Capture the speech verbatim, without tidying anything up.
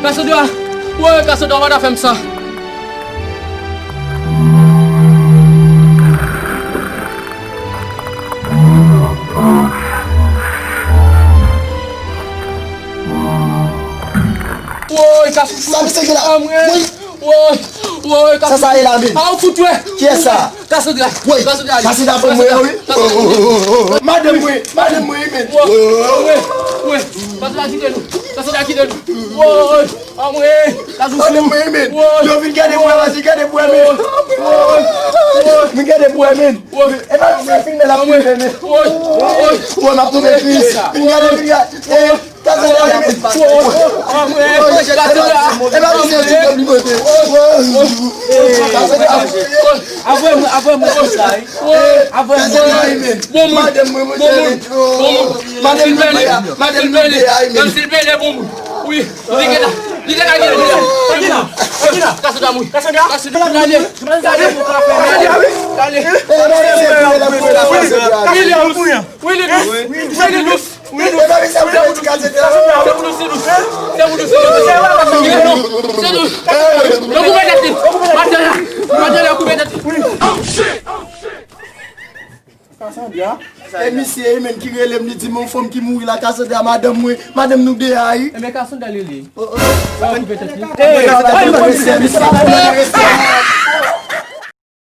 Cassandra! Woy, Cassandra, ou pa ta fè m sa! Woy, Cassandra! Sa misye gen la? Anmwe! Woy! Woy! Woy, Cassandra! Sa sa ye la menm? A, ou fout wè! Kiyès sa? Cassandra! Woy! Cassandra! Cassandra pran mwen wi! Madanm mwen! Madanm mwen wi menm! Woy! Woy! Cassandra kite nou! Cassandra kite nou! Woy! Anmwe! Cassandra! Madanm mwen wi menm! Woy! Yo vin gade mwen la, vin gade mwen menm! Woy! Woy! Vin gade mwen menm! Woy! E pa misye filme la filme menm! Woy! Woy! Woy, m ap tonbe pi! Vin gade, vin gade! Cassandra wi menm! Woy! Anmwe! Cassandra! E pa misye filme li monte! Woy! Cassandra! Avwe mwen, avwe mwen konsa wi. Avwe mwen. Cassandra wi menm! Bon moun! Madanm mwen monte! Bon moun! Bon moun! Madanm mwen! Madanm mwen! Silvene, bon moun! Wi, li gentan, li gentan, li gentan. Cassandra mouri. Cassandra? Cassandra, gade, gade, gade. Wi, li dous, wi, li dous, wi, li dous, wi, li dous. Se pou dous, se dous, se dous. Se pou dous, se dous. Yo koupe tèt li. Madanm la, madanm la koupe tèt li. Cassandra? E misye wi menm ki rele m, li di m yon fanm ki mouri la, Cassandra, madanm mwen, madanm nou deyò wi. Ebyen Cassandra li ye. Sa w koupe tèt li? Mesye, mesye.